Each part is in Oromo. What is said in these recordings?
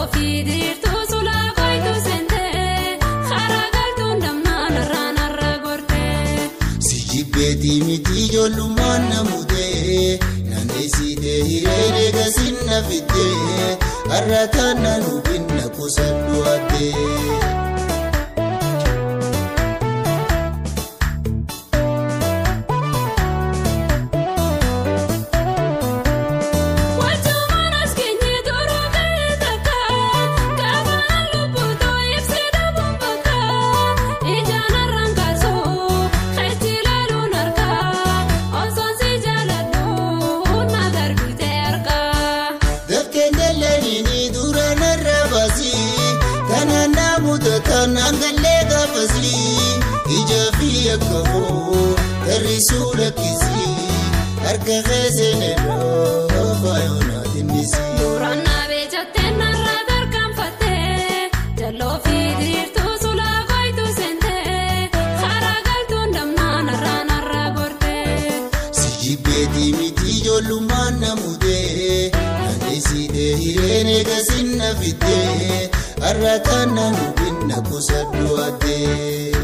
Jalloo fi diriirtuu sulaa qoytu seentee karaa galtuun damnaan irraan har'a gortee. Si jibbeetii miti ijoollummaan na mudee naanneessitee hireen eegasin na fiddee har'a taanaan hubinna kuusadhu addee. Nangalee gaafasii ija fi akka foo tarreessuu lakkisii harka keesseen irraa faayoon atinnisi. Duraan beejattee narraa tarkaanfattee jalloo fi diriirtuu sulaa qoytu seentee karaa galtuun damnaan irraan har'a gortee. Si jibbeetii miti ijoollummaan na mudee naanneessitee hireen eegasin na fiddee har'a taanaan hubinna kuusadhu addee.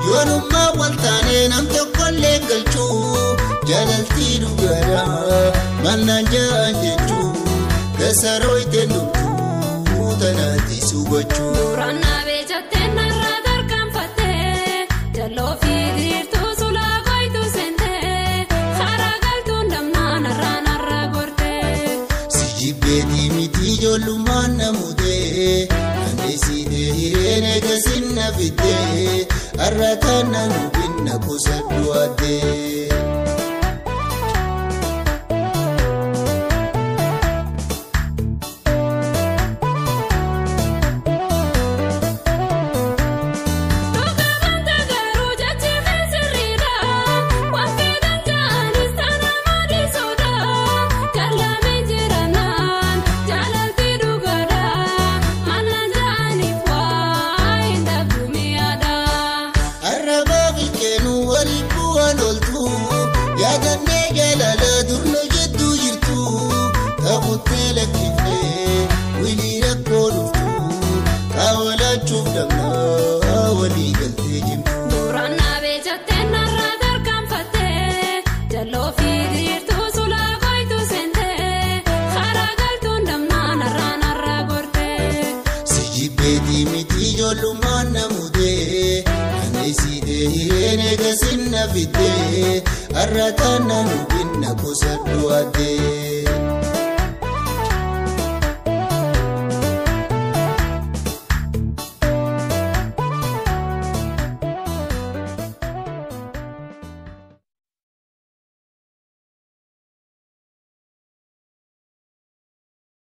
Yoonummaa waltaanee nam tokkollee galchuu jaalaltii dhugaadhaa mannaan ja'an jechuu gasarooyitee dhugduu tanaatti gochuu. Duraan beejattee narraa tarkaanfattee jalloo fi diriirtuu sulaa qoytu seentee karaa galtuun damnaan irraan har'a gortee. Si jibbeetii miti ijoollummaan na mudee naanneessitee hireen eegasin na fiddee har'a taanaan hubinna kuusadhu addee. Yaadannee jaalala durna jidduu jirtu taphutee lakkifnee wilii rakkoo dhuftu kaawwalachuuf damnaa walii galtee jimtu. Duraan beejattee narraa tarkaanfattee jalloo fi diriirtuu sulaa qoytu seentee karaa galtuun damnaan irraan har'a gortee. Si jibbeetii miti ijoollummaan na mudee naanneessitee hireen eegasin na fiddee har'a taanaan hubinna kuusadhu addee.